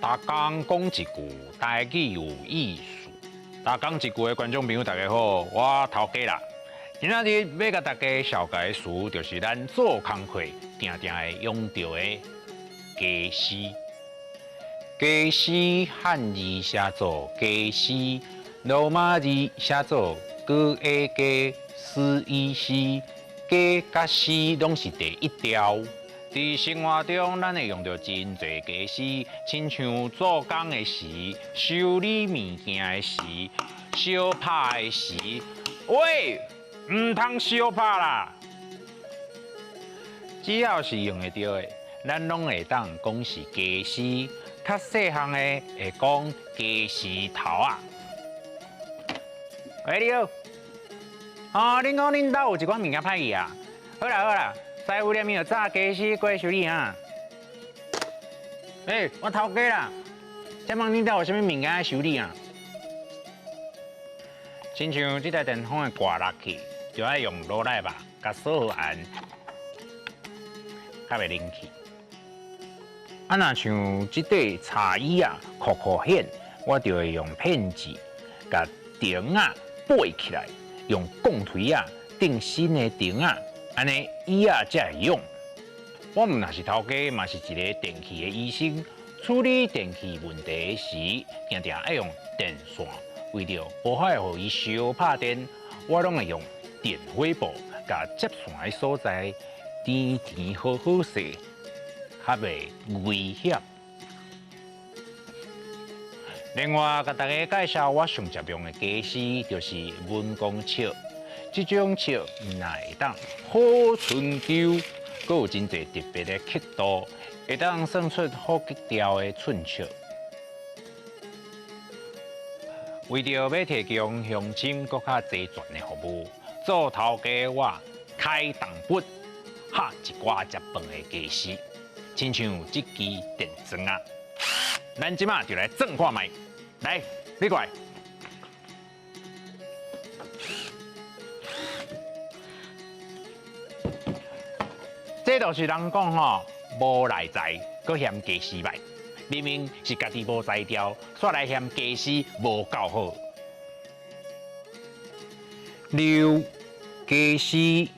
逐工講一句台語有意思。逐工一句的觀眾朋友，大家好，我頭家啦。今仔日欲共大家紹介的詞，就是咱做工課定定會用著的家私。家私漢字寫做家私，羅馬字寫做 G A 加 S E C，家佮私攏是第一調。佇生活中，咱會用著真濟家私，親像做工的時、修理物件的時、相拍的時。喂，毋通相拍啦！只要是用會著的，咱攏會當講是家私。較細項的會講家私頭仔。喂，你好。哦，恁講恁兜有一寡物件歹去啊？好啦好啦。師傅連明就早家私過來修理啊！欸，我頭家啦，請問恁兜有啥物物件愛修理啊？親像這台電風的掛落去，就愛用羅賴吧，共鎖好按，較袂冷去。啊，若像這塊茶椅仔，箍箍顯，我就會用片子共釘仔掰起來，用鋼錘仔釘新的釘仔。按呢椅仔才會用。我毋但是頭家，嘛是一个電器的醫生。處理電器問題時，定定愛用電線。為著無愛予伊相拍電，我攏會用電火布共接線的所在甜甜好好勢，較袂危險。另外，共大家介紹我上常用的家私，就是文公尺。這種尺毋但會當好春秋，閣有真濟特別的刻度，會當算出好格調的寸尺。為著欲提供鄉親閣較齊全的服務，做頭家我開重本，下一寡食飯的家私，親像這支電鑽仔。咱這馬就來鑽看覓，來，你過來。這就是人講吼，無內在，閣嫌家私䆀。明明是家己無才調，煞來嫌家私無夠好。溜家私、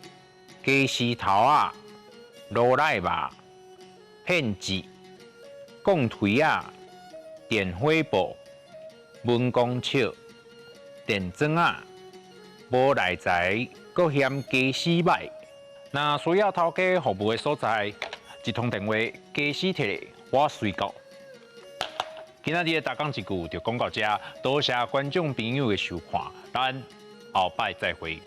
家私頭仔、羅賴肉、片子、鋼錘仔、電火布、文公尺、電鑽仔，無內在，閣嫌家私䆀。若需要頭家服務的所在，一通電話，家私提來，我隨到。今仔日的逐工一句就講到這，多謝觀眾朋友的收看，咱後擺再會。